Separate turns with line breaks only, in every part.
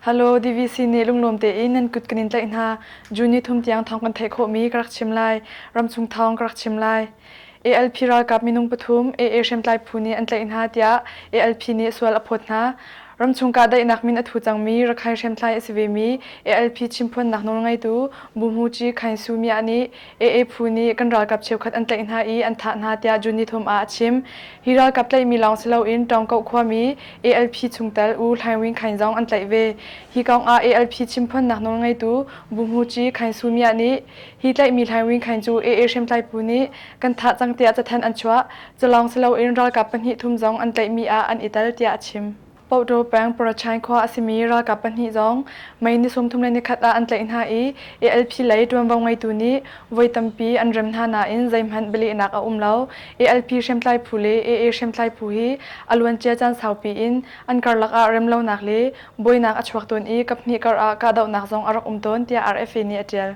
Hello, DVC nih lunglawm tein nan kut kan in tlaih hna. June ni thum tiang thawng kan theih khawhmi ka rak chim lai. Ramchung thawng ka rak chim lai. ALP ralkap minung pathum AA hriamtlai phu nih an tlaih hna tiah ALP nih sual a phawt hna. Ramchung kahdaihnak min a thu cangmi Rakhine hriamtlai a si vemi ALP chimphuannak nawlngeitu Buhmuci Khain Su Mya nih AA phu nih kan ralkap cheukhat an tlaih hna i an thah hna tiah June nithum ah a chim. Hi ralkap tlaihmi lawng si loin Tawngkoh khuami ALP chungtel U Hlaing Win Khain zong an tlaih ve. Hi kong ah ALP chimphuannak nawlngeitu Buhmuci Khain Su Mya nih hi tlaihmi Hlaing Win Khain cu AA hriamtlai phu nih kan thah cang tiah cathanh an chuah. Cu lawng si loin ralkap pahnih thum zong an tlaihmi ah an i tel tiah a chim. Pohto peng Parachain khua a simi ralkap pahnih zong May ni 31 ah an tlaih hna i ALP lei ṭuanvo ngeitu nih voi tampi an rem hna nain zeihmanh bialehnak a um lo. ALP hriamtlai phu le AA hriamtlai phu hi a luancia caan saupi in an karlak ah remlonak le buainak a chuak tawn i kaphnih kar ah kahdohnak zong a rak um tawn tiah RFA nih a ṭial.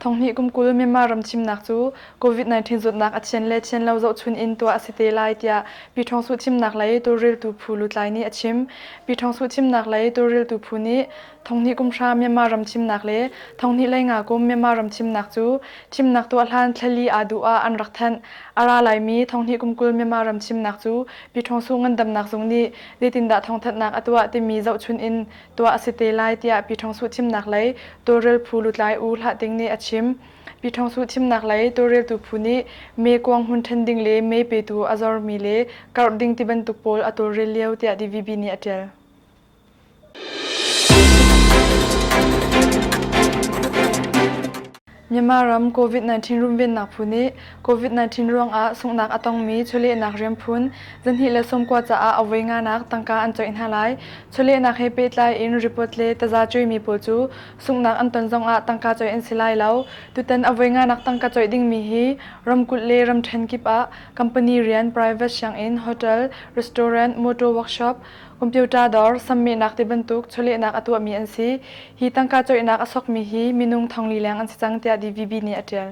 Thonghnih kum 20 Myanmar ram thimnak cu COVID-19 zawtnak a thian le thian lo zohchun in tuah a si te lai tiah Pi Thawng Suh thimnak lei tawlreltu phu lutlai nih a chim. Pi Thawng Suh thimnak lei tawlreltu phu nih thonghnih kum hra Myanmar ram thimnak le thonghnih leinga kum Myanmar ram thimnak cu thimnak tuah hlan thlali aa duh ah an rak thanh. A ra laimi thonghnih kum 20 Myanmar ram thimnak cu Pi Thawng Suh ngandamnak zung nih zeitindah thawngthanhnak a tuah timi zohchun in tuah a si te lai tiah Pi Thawng Suh thimnak lei tawlrel phu lutlai U Hlah Ting nih a chim. Pi Thawng Suh thimnak lei tawlreltu phu nih me kuang hmun ṭhen ding le me petu a zormi le karh ding ti bantuk pawl a tawlrel lio tiah DVB nih a ṭial. Myanmar ram COVID-19 runvennak phu nih COVID-19 ruangah sunghnak a tongmi chawlehnak rian phun 290 caah a voi nganak tangka an coih hna lai. Chawlehnak he pehtlai in report le taza cuaimi pawl cu sunghnak an ton zongah tangka coih an si lai lo. Tutan a voi nganak tangka coih dingmi hi ramkulh le ramṭhen kip ah company rian, private sianginn, hotel, restaurant, motor workshop, Computer dawr, sammehnak ti bantuk chawlehnak a tuahmi an si. Hi tangka coihnak a sokmi hi minung thongli leng an si cang tiah DVB nih a ṭial.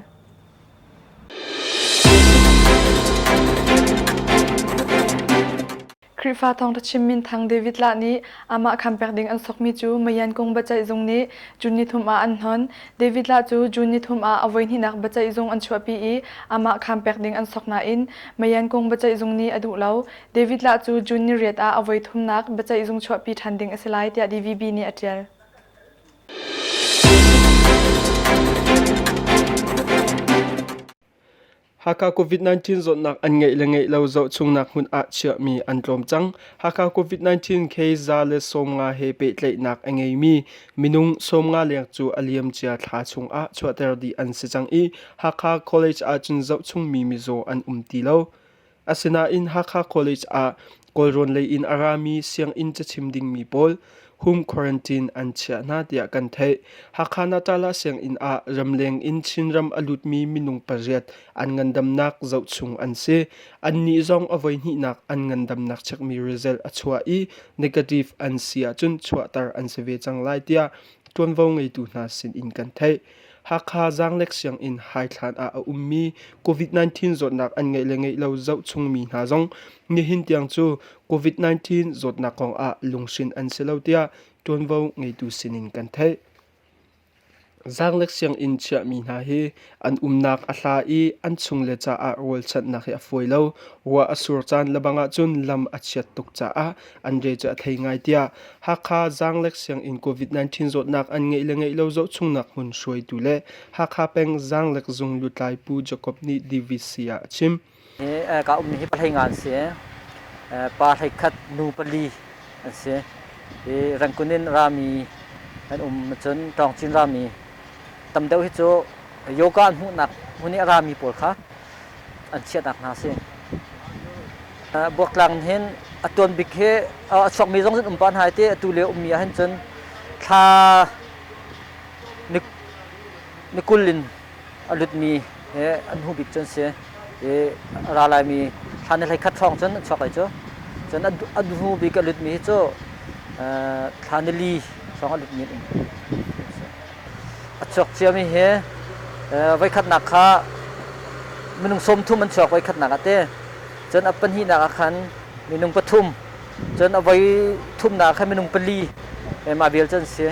Khrihfa thawngṭha chim minthang David Lah nih amah khan pek ding an sokmi cu Mayan kung biaceih zung nih June nithum ah an hnon. David Lah cu June nithum ah a voihnihnak biaceih zung an chuahpi i amah khan pek ding an sok nain Mayan kung biaceih zung nih a duh lo. David Lah cu June niriat ah a voithumnak biaceihzung chuahpi ṭhan ding a si lai tiah DVB nih a ṭial.
Hakha COVID-19 zawtnak an ngeih le ngeih lo zohchungnak hmun ah chiahmi an tlawm cang. Hakha COVID-19 case 150 he pehtlaihnak a ngeimi minung 50 leng cu a liamcia thla chungah chuahter dih an si cang i Hakha College ahcun zohchungmi mizaw an um ti lo. Asinain Hakha College ah Kawlrawn lei in a rami sianginn cachim dingmi pawl home quarantine an chiah hna tiah kan theih. Hakha Natala sianginn ah ramleng in Chinram a lutmi minung pariat an ngandamnak zohchung an si. Annih zong a voihnihnak an ngandamnak chekmi result a chuah i negative an si ahcun chuahter an si ve cang lai tiah ṭuanvo ngeitu hna sin in kan theih. Hakha Zaanglek sianginn haithlan ah a ummi COVID-19 zawtnak an ngeih le ngeih lo zohchungmi hna zong nihin tiang cu COVID-19 zawtnak kong ah lungsin an si lo tiah ṭuanvo ngeitu sinin kan theih. Zaanglek sianginn chiahmi hna hi an umnak a hla i an chungle caah rawlchanhnak hi a fawi lo. Ruah a sur caan lebang ahcun lam a chiat tuk caah an re cu a thei ngai tiah Hakha Zaanglek sianginn COVID-19 zawtnak an ngeih le ngeih lo zohchungnak hmun hruaitu le Hakha peng Zaanglek zung lutlai Pu Jacob nih DVC ah a chim.
Hi ka ummi hi pahlei nga an si. Pa hleikhat nu pali an si. Hi Rangoon in rami an um cun Ṭawngcin rami tam deuh hi cu yoga an hmuhnak hmun i a rami pawl kha an chiahnak hna a si. Buaktlang hin a tuan bik hi a chuakmi zong cun um pah hna ti atu lio ummi ah hin cun thla ni 20 in a lutmi he an hnu bik cu an si. I a ra laimi thla ni 11 hrawng cun an chuak lai cu. Cun a hnu bik a lutmi hi cu thla ni li hrawng a lutmi an um. A chuak ciami hi voikhatnak kha minung 30 an chuak voikhatnak ah te. Cun a pahnihnak ah khan minung pathum. Cun a voi thumnak ah khan minung pali. Mah vial cu an si.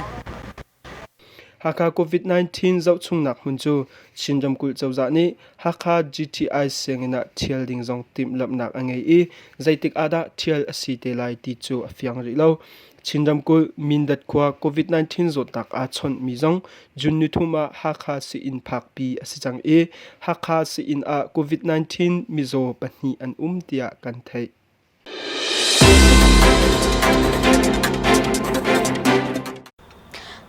Hakha COVID-19 zohchungnak hmun cu Chin ramkulh cozah nih Hakha GTI sianginn ah ṭhial ding zong timhlamhnak a ngei i zeitik ah dah ṭhial a si te lai ti cu a fiang rih lo. Chin ramkulh Mindat khua COVID-19 zawtnak aa chawnhmi zong June nithum ah Hakha sii-inn phakpi a si cang i Hakha sii-inn ah COVID-19 mizaw pahnih an um tiah kan theih.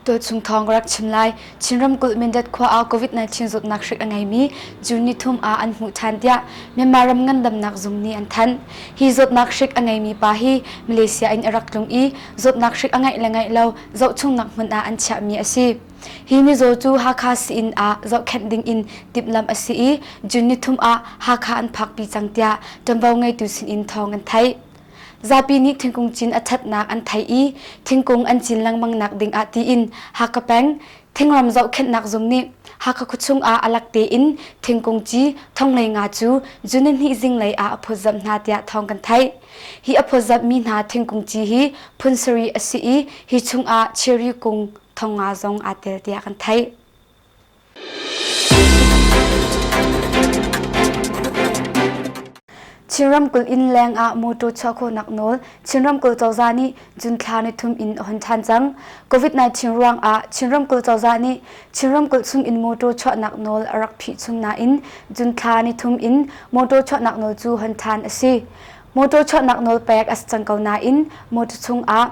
Tuchung thawng ka rak chim lai. Chin ramkulh Mindat khua ah COVID-19 zawtnak hrik a ngeimi June nithum ah an hmuh ṭhan tiah Myanmar ram ngandamnak zung nih an thanh. Hi zawtnak hrik a ngeimi pa hi Malaysia in a rak tlung i zawtnak hrik a ngeih le ngeih lo zohchungnak hmun ah an chiahmi a si. Hi mizaw cu Hakha sii-inn ah zohkhenh ding in timhlamh a si i June nithum ah Hakha an phakpi cang tiah ṭuanvo ngeitu sinin thawng an theih. Zapi nih thingkung cin a ṭhatnak an theih i thingkung an cin lengmang nak ding ah tiin Hakha peng thingram zohkhenhnak zung nih Hakha khuachung ah a lak tein thingkung ci thonglei nga cu June nihnih zinglei ah a phawtzamh hna tiah thawng kan theih. Hi a phawtzamhmi hna thingkung ci hi phun sarih a si i hi chungah cherry kung thongnga zong aa tel tiah kan theih. Chin ramkulh inn leng ah motor chuah khawhnak nawl Chin ramkulh cozah nih June thla ni thum in a hon ṭhan cang. COVID-19 ruang ah Chin ramkulh cozah nih Chin ramkulh chung in motor chuahnak nawl a rak phih chung nain June thla ni thum in motor chuahnak nawl cu hon ṭhan a si. Motor chuahnak nawl pek a si cang ko nain motor chung ah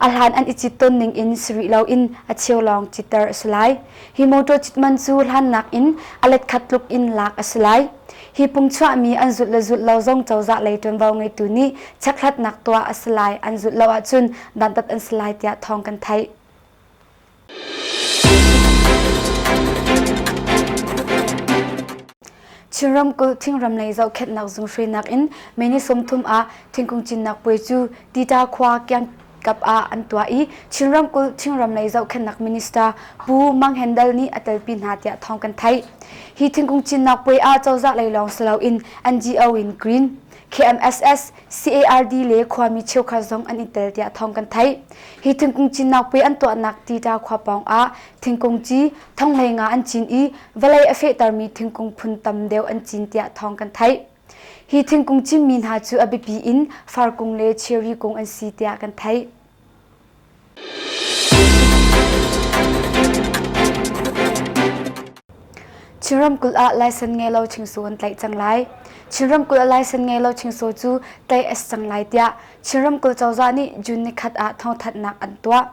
A hlan an i cit tawn ning in si rih loin a cheu lawng citter a si lai. Hi motor cit man cu hlannak in a let khat tluk in lak a si lai. Hi pung chuahmi an zulh le zulh lo zong cozah lei ṭuanvo ngeitu nih chekhlatnak tuah a si lai. An zulh lo ahcun dantat an si lai tiah thawng kan theih. Chin ramkulh thingram lei zohkhenhnak zung hruainak in May ni 30 ah thingkung cinnak puai cu Tita khua kiangkap ah an tuah i Chin ramkulh thingram lei zohkhenhnak minister Pu Mang Hen Dal nih a telpi hna tiah thawng kan theih. Hi thingkung cinnak puai ah cozah lei lawng si loin NGO in Green, KMSS, CARD le khuami cheukhat zong an i tel tiah thawng kan theih. Hi thingkung cinnak puai an tuahnak Tita khua pawng ah thingkung ci thonghlei nga an cin i vawlei a fehtermi thingkung phun tam deuh an cin tiah thawng kan theih. Hi thingkung cinmi hna cu a biapi in farkung le cherry kung an si tiah kan theih. Chin ramkulh ah license ngei lo chingsu an tlaih cang lai. Chin ramkulh ah license ngei lo chingsu cu tlaih a si cang lai tiah Chin ramkulh cozah nih June nikhat ah thawngthanhnak an tuah.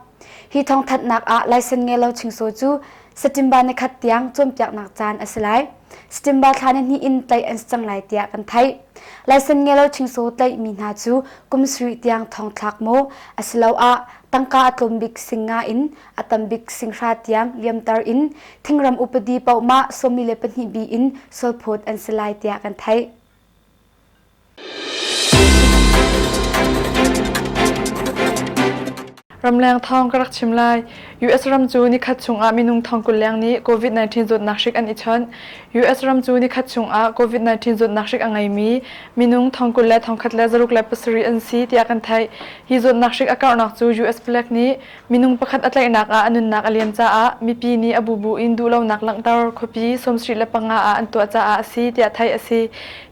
Hi thawngthanhnak ah license ngei lo chingsu cu September nikhat tiang cawnpiaknak caan a si lai. September thla ni hnih in tlaih an si cang lai tiah kan theih. License ngei lo chingsu tlaihmi hna cu kum sarih tiang thongthlak maw asiloah tangka a tlawm bik singa in a tam bik singhra tiang liamter in thingram upadi paohmah 22 bi in sualphawt an si lai tiah kan theih.
Ramleng thawng ka rak chim lai. US ram cu nikhat chungah minung thong 20 leng nih COVID-19 zawtnak hrik an i chawnh. US ram cu nikhat chungah COVID-19 zawtnak hrik a ngeimi minung thong 20 le thong khat le zaruk le pasarih an si tiah kan theih. Hi zawtnak hrik a karhnak cu US palek nih Minung pakhat a tlaihnak ah a nunnak a liam caah mipi nih a bubu in duhlonak langhter khuapi 75 ah an tuah caah a si tiah theih a si.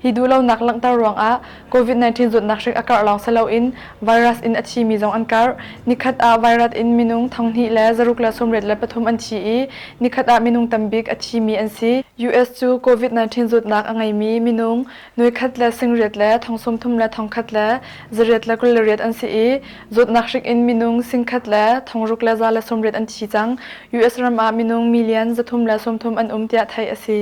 Hi duhlonak langhter ruangah COVID-19 zawtnak hrik a karh lawng si loin virus in a thimi zong an karh. Nikhat ah virus in minung 2,000 le zaruk le 83 an thi i nikhat ah minung tambik a thimi an si. US cu COVID-19 zawtnak a ngeimi minung nuikhat le singriat le thong sawmthum le thongkhat le zariat le 28 an si i zawtnak hrik in minung singkhat le thongruk le za le sawmriat an thi cang. US ram ah minung million 3 le 30 an um tiah theih a si.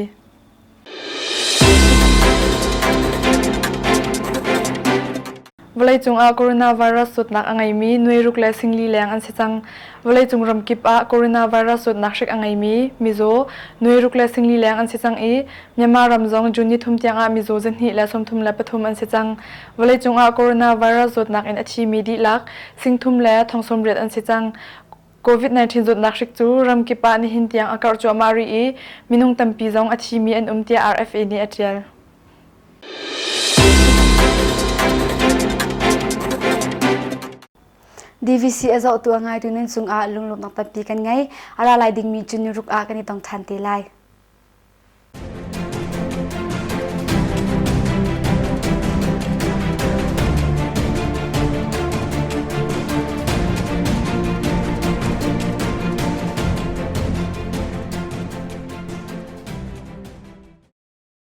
Vawleicung ah coronavirus zawtnak a ngeimi nuairuk le singli leng an si cang. Vawleicung ramkip ah coronavirus zawtnak hrik a ngeimi mizaw nuairuk le singli leng an si cang i Myanmar ram zong June ni thum tiangah mizaw zahnih le 33 an si cang. Vawleicung ah coronavirus zawtnak in a thimi dihlak singthum le thongsawmriat an si cang. COVID-19 zawtnak hrik cu ramkip ah nihin tiang a karh cuahmah rih i minung tampi zong a thimi an um tiah RFA nih a ṭial.
DVC a zohtu a ngaitu nan cungah lunglawmhnak tampi kan ngei. A ra lai dingmi June ni ruk ah kan i tong ṭhan te lai.